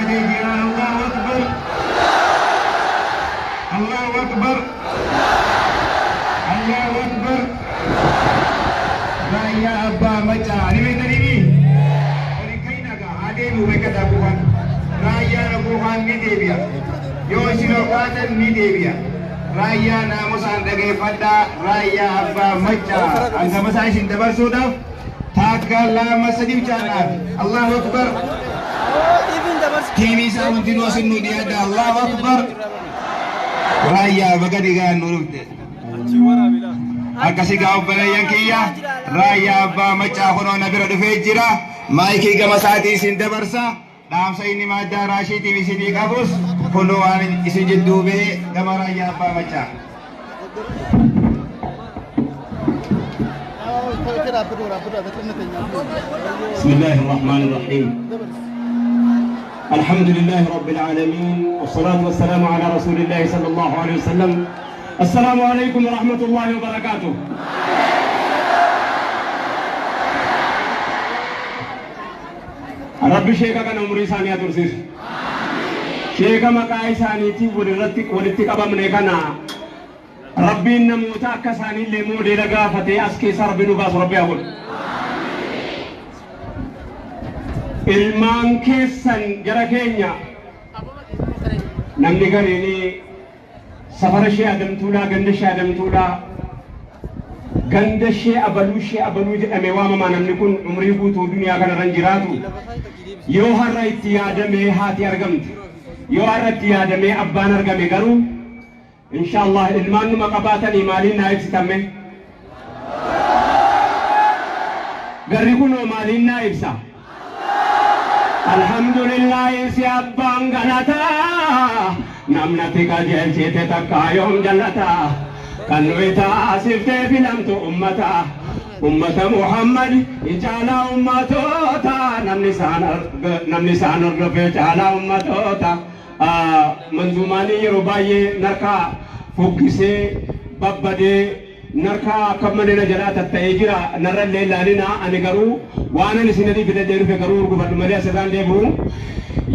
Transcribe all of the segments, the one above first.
dhaabbatee jira. Allahu Akbar! Allahu Akbar! Allahu Akbar! Raayyaa Abbaa Maccaa ni beektaniimi? Ol hin ka'inaa gaa haa deebi'u beekadhaa quufaan. Raayyaan quufaan ni deebi'a. Yoo isin ol kaatan ni deebi'a. Raayyaa naamusaan dhageeffadhaa Raayyaa Abbaa Maccaa hangama isaa isin dabarsuudhaaf takka lama sadii bichaadhaaf. Allahu Akbar! Tiimii isaa hundinuu asin nu dhiyaadha. Allahu Akbar! Raayyaa baga dhigaan nu dhufte. Akkasii gaa obboleeyyan kiyya Raayyaa Abbaa Maccaa kunoo na bira dhufee jira. Maayikii gama isaatii isin dabarsa. Dhaamsa inni maaddaa raashiitiif isinii qabus kunoo waan isin jidduu ba'e gama Raayyaa Abbaa Maccaa. بسم الله الرحمن الرحيم. الحمد لله رب العالمين، والصلاة والسلام على رسول الله صلى الله عليه وسلم. السلام عليكم ورحمة الله وبركاته. Rabbi sheeka kana umurii isaanii haa tursiisu. Sheeka maqaa isaaniitiin walirratti walitti qabamne kana Rabbiin namoota akka isaaniillee moodeela gaafatee as keessaa Rabbi nu baasu Rabbi haa godhu. Ilmaan keessan jara keenya namni gariin safara ishee adamtuudhaa ganda ishee adamtuudhaa ganda ishee abaluu ishee abaluu jedhamee waamamaa namni kun umrii guutuu duniyaa kanarra hin jiraatu. Yoo har'a itti yaadamee haati argamte, yoo har'a itti yaadamee abbaan argame garuu Inshallah ilmaan numa qabaatanii maaliin naa ibsitan mee? Garri kunoo maaliin naa ibsa? Alhamdulillahi si abbaan galataa namnati qajeelchite takkaa yoom jallataa kan nuyi taasiftee filamtu ummata ummata Muhammad hin caalaa ummatoota namni isaan hordofee caalaa ummatoota. Manzuumaanii yeroo baay'ee narkaa fuggisee babbadee narkaa akka malee na jalaa tatta'ee jira, narra illee ilaalinaa. Ani garuu waanan isinirrii fidadhee dhufe garuu urgufadhu malee asirraan deebi'u.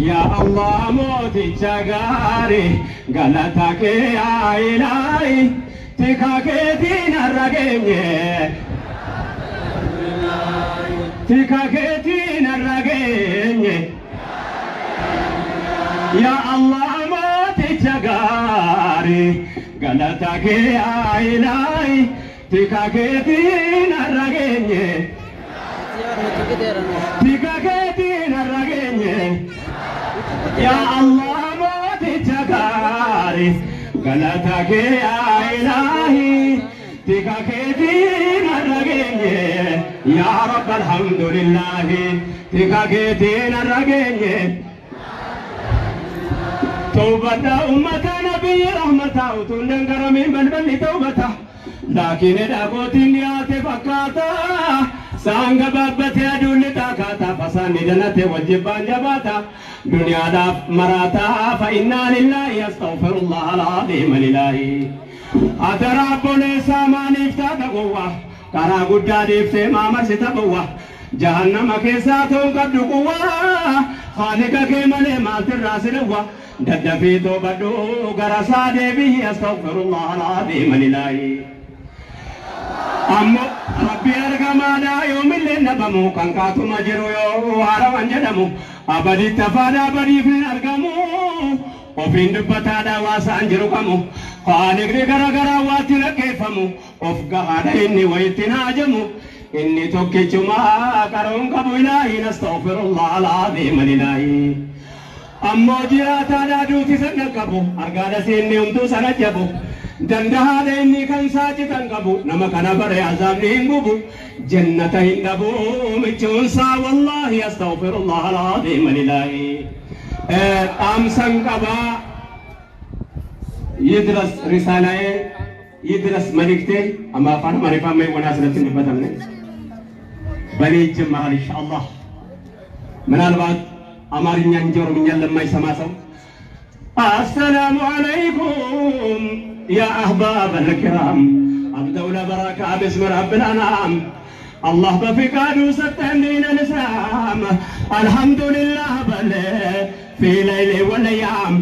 Yaa Allah mooticha gaarii, galata kee yaa ilaahi, tika keetiin har'a geenye, tika keetiin har'a geenye. Yaa Allah mooticha gaarii, galata kee yaa ilaahi, tika keetiin har'a geenye, tika keetiin har'a geenye. Yaa Allah mooticha gaarii, galata kee yaa ilaahi, tika keetiin har'a geenye. Yaa Rabb alhamdulillahi, tika keetiin har'a geenye. Tawbadhaa ummata nabiyyi rahmataa, utuun dangaramiin balballi tawbata. Laakiin dhagootiin dhiyaate fakkaata. Saan gabaabbatee aduun lixaa kaata. Fasaanni danate wajjibbaan jabaata. Duniyaadhaaf maraataa fa innaa lillaahi astaghfirullah al-aziim alilaahi. Adaraa obboleessaa maaliif taata gowwaa? Karaa guddaa dhiiftee maa marsita bowwa? Jahannama keessaa toon qabdu quwwaa. Haaliqa kee malee maaltu irraa si dhowwa? Daddafii toobadhu gara isaa deebi'i astaghfirullah al-aziim alilaahi. Ammoo Rabbi argamaadha yoomillee dhabamu kan kaatuma jiru yoo haarawan jedhamu abaditti afaadha abadiif hin argamu ofiin dubbataadha waasaan jiru qamu haaliqni gara garaa waatti rakkeeffamu of gahaadha inni wayitti haajamu inni tokkichuma qaroon qabu ilaahiin astaghfirullah al-aziim alilaahi. Ammoo jiraataadha duuti san dhaqqabu argaadha siinni humtuu sana jabu dandahaadha inni kan saacitan qabu nama kana bare azaabni hin gubu jannata hin dhabu michuunsaa wallaahi astaghfirullah al-aziim alilaahi. Dhaamsan qabaa yidras risaalaa'ee yidras malikte amma afaan Amaariffaa amma wanaa asirratti hin dubbatamne በእኔ ይጀመራል ኢንሻአላህ። ምናልባት አማርኛ እንጂ ኦሮምኛን ለማይሰማ ሰው አሰላሙ አለይኩም ያ አህባብ አልኪራም፣ አብደው ለበረካ ብስም ረብል አናም። አላህ በፍቃዱ ሰጠን ዲን አልእስላም፣ አልሐምዱሊላህ በል። ፊ ለይል ወለያም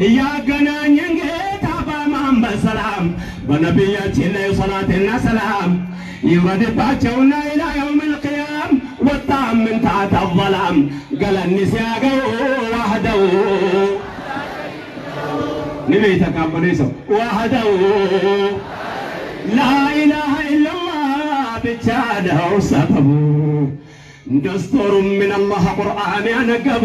እያገናኘን ጌታ በአማን በሰላም በነቢያችን ላይ ሰላትና ሰላም ይውረድባቸውና ኢላ የውም ልቅያም ወጣም ምን ታሕተ ظላም ገለኒ ሲያገው ዋህደው ንቤተ ካበሌሰው ዋህደው ላኢላሃ ኢለላህ ብቻ ነው ሰበቡ። ደስቶሩም ምን አላህ ቁርአን ያነገቡ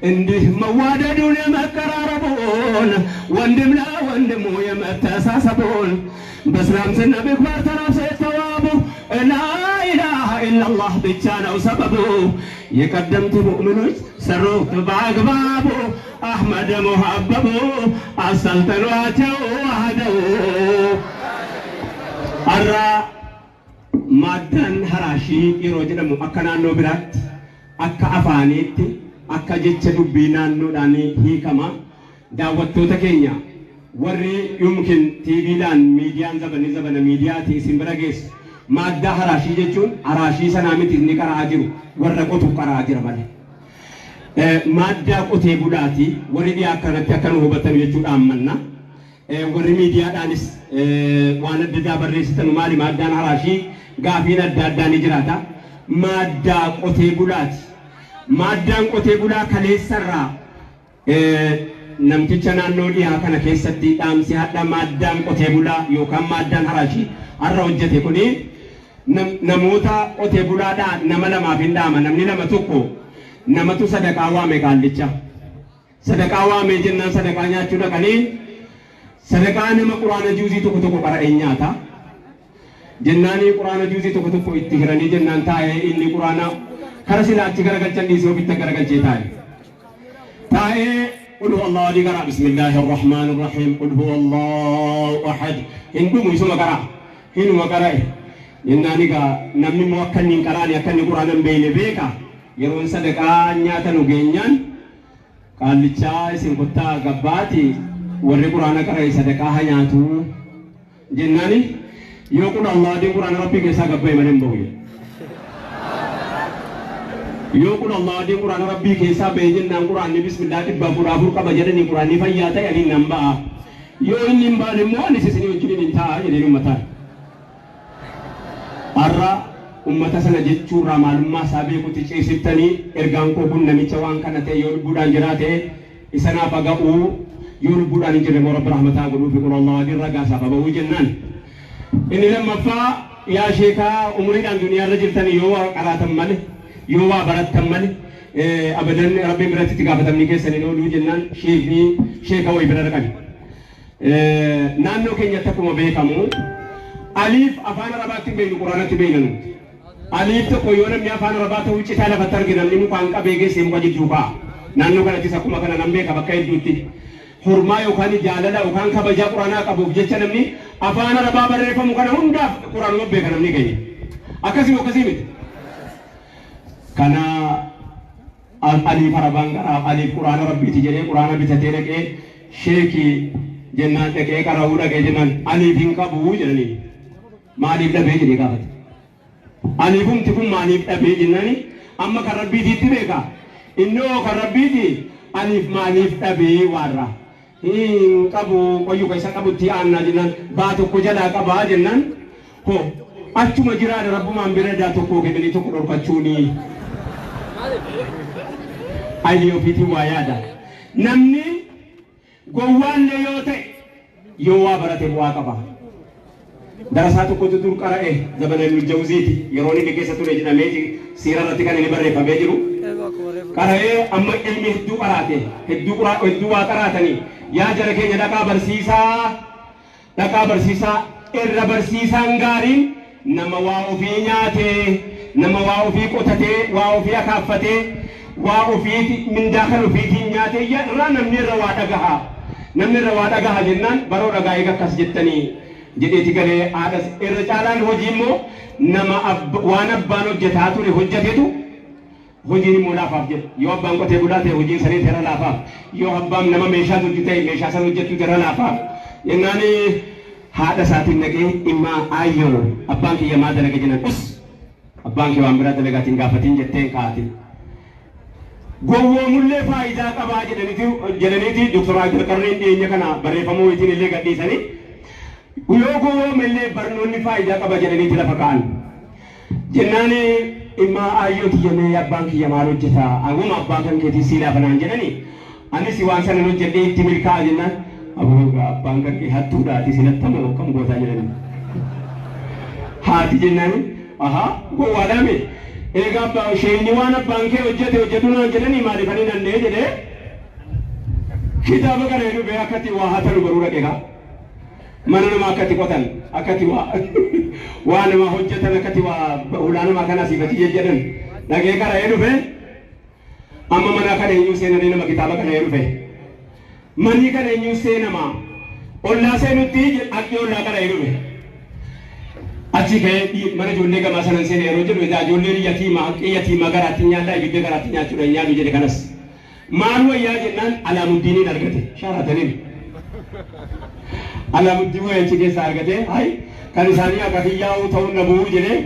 እንዲህ መዋደዱን የመቀራረቡን ወንድም ለወንድሙ የመተሳሰቡን በእስላም ስነ ምግባር ተላብሰው የተዋቡ ላኢላሃ ኢለላህ ብቻ ነው ሰበቡ። የቀደምት ሙእሚኖች ሰሩት በአግባቡ አሕመድ ሙሀበቡ አሰልጥኗቸው ዋህደው። Har'a maaddaan haraashii yeroo jedhamu akka naannoo biraatti akka afaaniitti akka jecha dubbii naannoodhaan hiikama. Daawwattoota keenya warri yumkin tiiviidhaan miidiyaan zabani zabana miidiyaati isin bira geessu, maaddaa haraashii jechuun haraashii sanaa miti inni qara'aa jiru, warra qotu qara'aa jira malee. Maaddaa qotee bulaati warri dhiyaa akkanatti akka nu hubatan jechuudhaan manna. Warri miidiyaadhaanis waan adda addaa barreessitan maali maaddaan haraashii gaafiin adda addaa ni jiraata. Maaddaa qotee bulaati. Maaddaan qotee bulaa kaleessarraa namticha naannoo dhiyaa kana keessatti dhaamsi hadha maaddaan qotee bulaa yookaan maaddaan haraashii har'a hojjete kuni namoota qotee bulaadhaa nama lamaaf hin dhaama. Namni lama tokko namatu sadaqaa waame qaallicha. Sadaqaa waame jennaan sadaqaa nyaachuu dhaqanii sadaqaa nama quraana juuzii tokko tokko qara'ee nyaata. Jennaanii quraana juuzii tokko tokko itti hiranii jennaan taa'ee inni quraana kara silaa achi garagalchan dhiisee ofitti garagalchee taa'e. Taa'ee قل هو الله أحد قرأ بسم الله الرحمن الرحيم قل هو الله أحد hin dhumu isuma qara hinuma qara'e jennaan egaa namni immoo akka inni hin qaraane akka inni quraana hin beekne beeka. Yeroon sadaqaa nyaata nu geenyaan qaallichaa isin kottaa gabbaati warri quraana qara'e sadaqaa haa nyaatu jennaani yoo qul Allah adiin quraana rabbii keessaa gabbaa'e malee hin bahu jedhe. Yoo qul Allah adiin quraana rabbii keessaa ba'e jennaan quraanni bismillah 404 qaba jedhanii quraanni fayyaa ta'e ani nan ba'a. Yoo inni hin baane immoo anis isinii wajjin hin taa'a jedheen uummataan. Har'a ummata sana jechuurraa maalummaa isaa beekutti ceesiftanii ergaan koo kun namicha waan kana ta'e yoo lubbuudhaan jiraate isa naaf haga'uu yoo lubbuudhaan hin jirre immoo rabbi rahmataa godhuu fi qul Allah adiin ragaa isaaf haba'uu jennaan. Inni lammaffaa yaa sheekaa umuriidhaan duniyaarra jirtanii yoo waa qaraatan malee yoo waa barattan malee abadan rabbiin biratti itti gaafatamni keessan hin ooluu jennaan sheekni sheeka wayii bira dhaqan. Naannoo keenyatti akkuma beekamu aliif afaan arabaatti beeknu quraanatti beekna nuti. Aliif tokko yoo namni afaan arabaa ta'uu citaa lafatti arge namni mukaan qabee geessee muka jidduu kaa'a. Naannoo kanattis akkuma kana nan beeka bakka hedduutti. Hormaa yookaan jaalala yookaan kabajaa quraanaa qabuuf jecha namni afaan arabaa barreeffamu kana hundaaf quraanuma beeka namni keenya. Akkasii akkasii miti. Kana aliif arabaan qaraa aliif quraana rabbiiti jedhee quraana bitatee dhaqee sheekii jennaan dhaqee qara'uu dhaqee jennaan aliif hin qabu jedhanii. Maaliif dhabee jedhee gaafate. Aliifumti kun maaliif dhabee jennaani amma kan rabbiitiitti beeka. Innoo kan rabbiiti aliif maaliif dhabee waarra. Hin qabu qoyyuu keessa qabutti aannaa jennaan baa tokko jalaa qabaa jennaan hoo achuma jiraadha rabbumaan bira daa tokko kennanii tokko dhorkachuuni. Ayyi ofiitiin waa yaada. Namni gowwaallee yoo ta'e yoo waa barate bu'aa qaba. Darasaa tokkotu dur qara'e zabana Ibnu Jawziiti yeroo inni keessa ture jedhameeti siira irratti kan inni barreeffamee jiru. Qara'ee amma ilmi hedduu qaraate hedduu waa qaraatanii yaa jara keenya dhaqaa barsiisaa irra barsiisaan gaariin nama waa ofii nyaatee nama waa ofii qotatee waa ofii akaaffatee waa ofiiti mindaa kan ofiitiin nyaatee irraa namni irra waa dhagaha. Namni irra waa dhagaha jennaan baroo dhagaa eega akkas jettanii jedheeti galee haadhas irra caalaan hojii immoo nama waan abbaan hojjetaa ture hojjetetu hojiin immoo laafaaf jedha. Yoo abbaan qotee bulaa ta'e hojiin sanii irra laafaaf. Yoo abbaan nama meeshaa hojjetu ta'e meeshaa sana hojjetu irra laafaaf. Jennaan haadha isaatiin dhaqee dhimma aayyoo abbaan kiyya maa dalaga jennaan us abbaan kee waan biraa dalagaatiin gaafatiin jetteen kaate. Gowwoomullee faayidaa qabaa jedhaniiti Dr. Abdulqarneen dhiyeenya kana barreeffama wayitiin illee gadhiisanii yoo gowwoomillee barnoonni faayidaa qaba jedhaniiti lafa ka'an. Jennaan imma aayyoo tiyyamee abbaan kiyya maal hojjeta anguma abbaa kan keetii sii laafa naan jedhani anis waan sana hojjedhee itti milkaa'a jennaan aboo abbaan kan kee hattuudha ati sinattamoo akkam gootaa jedhani. Haati jennaan ahaa gowwaadhaame egaa abbaa isheenyi waan abbaan kee hojjete hojjedhu naan jedhanii maaliifanii danda'e jedhee kitaaba kana jedhu bee akkatti waa hatanu baruu dhaqe kaa. Mana namaa akkatti qotan akkatti waa namaa hojjetan akkatti waa hulaa namaa kana asii fachi jejjedhan dhaqee qara'ee dhufe amma mana kana eenyuu seenanii nama kitaaba kana dhufe manni kana eenyuu seenama ollaa seenutti akki ollaa qara'ee dhufe achi ka'ee mana ijoollee gamaa sanan seene yeroo jedhu egaa ijoolleen yatiima haqqii yatiima garaatti nyaadhaa ibidda garaatti nyaachuudha hin nyaadu jedhe kanas maal wayyaa jennaan Alaamuddiniin argate shaarataniin. Alamuddin wayii achi keessaa argatee hay kan isaanii akka kiyyaa'uu ta'uu dhabuu jedhee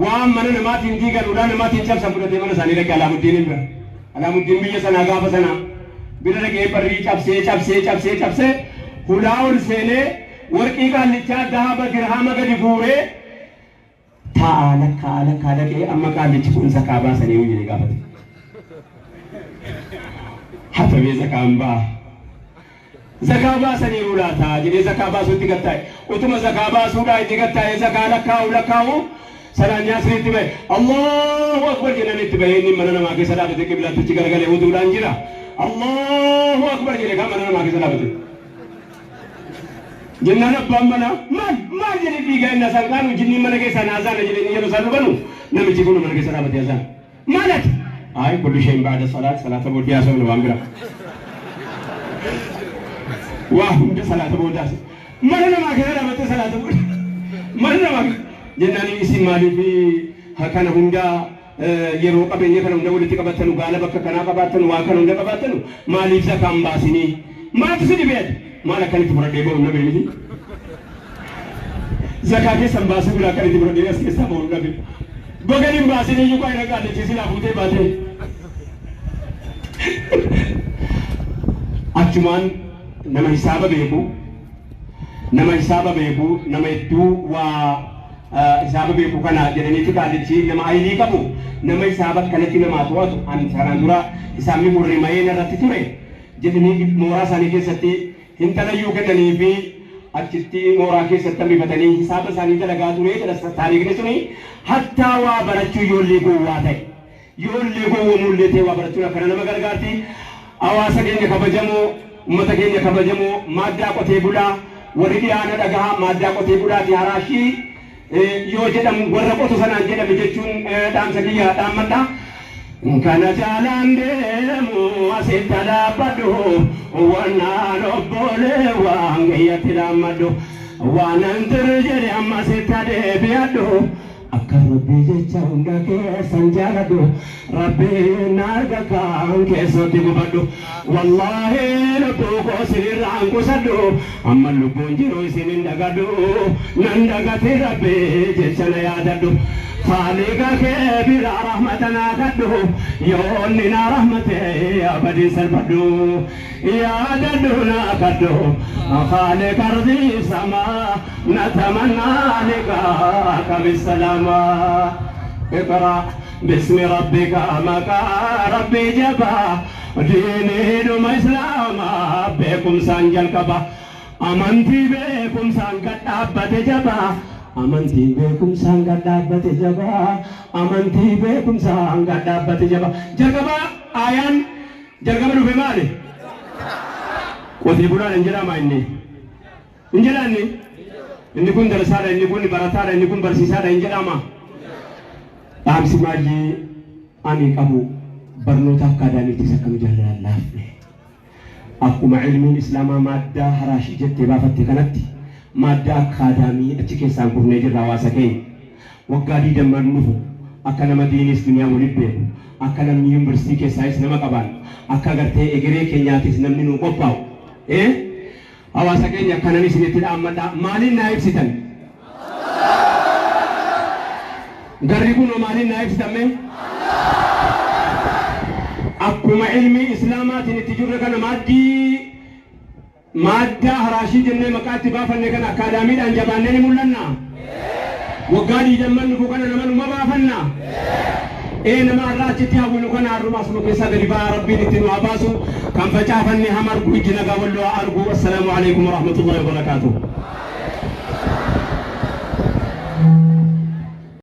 waan mana namaatiin diigan ulaa namaatiin cabsan fudhatee mana isaanii dhaqe Alaamuddiiniin bira. Alaamuddiin biyya sanaa gaafa sana bira dhaqee barrii cabsee cabsee cabsee cabsee hulaa ol seenee warqii qaallichaa dahaba dirhama gadi guuree taa'aa lakkaa lakkaa dhaqee amma qaallichi kun zakaa baasanii jedhee gaafate. Hatamee zakaan ba'a. Zakaa baasanii laata jedhee zakaa baasuutti gattaa'e. Utuma zakaa baasuudhaa itti gattaa'e zakaa lakkaa'u lakkaa'u sanaan nyaasni bahe. Allahu akbar jedhan itti bahee inni mana namaa keessa dhaabate qiblaattichi garagalee wuduudhaan jira. Allahu akbar jedhe kan mana namaa keessa dhaabate. Jennaan abbaan manaa maal maal jedhee fiigaa inni asaan qaanu jinniin mana keessaa naazaana jedhee yeroo isaan dhufanu namichi kun mana keessa dhaabate azaan. Maal ati? Ay kullu shay'in ba'da salaat salaata booddee haasofna waan biraa. Waa hunda salaata boodaas mana namaa keessa dhaabattee salaata booda mana namaa jennaan isin maaliif kana hunda yeroo qabeenya kana hunda walitti qabattanu gaala bakka kanaa qabaattanu waa kana hunda qabaattanu maaliif zakaan baasinii maaltu si dhibeet maal akkanitti fudhadhee ba'u nabe miti zakaa keessan baasuu bira akkanitti fudhadhee as keessaa ba'u nabe bagan hin baasinii iyyuu qaayira qaallichi silaa fuutee baatee achumaan nama hisaaba beeku nama hisaaba beeku nama hedduu waa hisaaba beeku kana jedhaniiti qaallichi nama ayilii qabu nama hisaaba akkanatti namaa to'atu an kanaan dura hisaabni kun rimayeen irratti ture jedhanii mooraa isaanii keessatti hintalayyuu kennanii fi achitti mooraa keessatti hambifatanii hisaaba isaanii dalagaa ture jedha taariikni suni hattaa waa barachuu ijoollee gowwaa ta'e ijoollee gowwoomullee ta'e waa barachuun akkana nama gargaarti. Hawaasa keenya kabajamoo ummata keenya kabajamoo maaddaa qotee bulaa warri dhiyaana dhagahaa maaddaa qotee bulaati haraashii yoo jedhamu warra qotu sanaan jedhame jechuun dhaamsa kiyya dhaammadha. Kana jaalaan deemu asitti dhaabbadhu wannaan obbolee waan kiyyatti dhaammadhu waanan tiri jedhe amma asitti deebi'adhu. Akka Rabbii jecha hunda keessan jaaladhu Rabbiin arga kan keessatti gubadhu wallaahi lubbuu koo isinirraan qusadhu amma lubbuun jiru isin hin dagadhu nan dagate Rabbii jecha na yaadadhu Khaaliqa kee bira rahmata naa kadhu yoonni na rahmate abadiin salphadhu yaadadhu naa kadhu خالق أرضي سما نتمنى لقاك بالسلامة اقرأ باسم ربك مكا ربي جبا ديني دم إسلاما بكم سانجل كبا أمنتي بكم سانجل أبت جبا أمنتي بكم سانجل أبت جبا أمنتي بكم سانجل أبت جبا جرقبا آيان جرقبا نوفي مالي qotee bulaan hin jedhama inni hin jedhaanni inni kun darasaadha inni kun barataadha inni kun barsiisaadha hin jedhama. Dhaamsi baay'ee ani qabu barnoota akkaadaamiitis akkam jaalalaan laafne akkuma ilmiin islaamaa maaddaa haraashii jettee baafatte kanatti maaddaa akkaadaamii achi keessaan kufnee jirra hawaasa keenya waggaa 20 dhufu akka nama diinis duniyaa waliin beeku akka namni yuunivarsiitii keessaayis nama qabaan akka gartee egeree keenyaatis namni nuu qophaa'u hawaasa keenya akkanan isinitti dhaammadha maaliin naa ibsitan garri kun maaliin naa ibsitan mee? Akkuma Akkuma ilmi Islaamaatiin itti jirre kana maaddii maaddaa haraashii jennee maqaa itti baafanne kana akkaadaamiidhaan jabaannee ni mul'anna. Waggaa 20n dhufu kana nama numa baafanna. Ee, nama har'aa achitti hawwinu kana har'uma asuma keessaa gadi ba'aa Rabbiin itti nu haa baasu. Kan facaafanne haa margu, ijji nagaa walloo haa argu. Assalaamu alaikum warahmatullahi wabarakaatuh.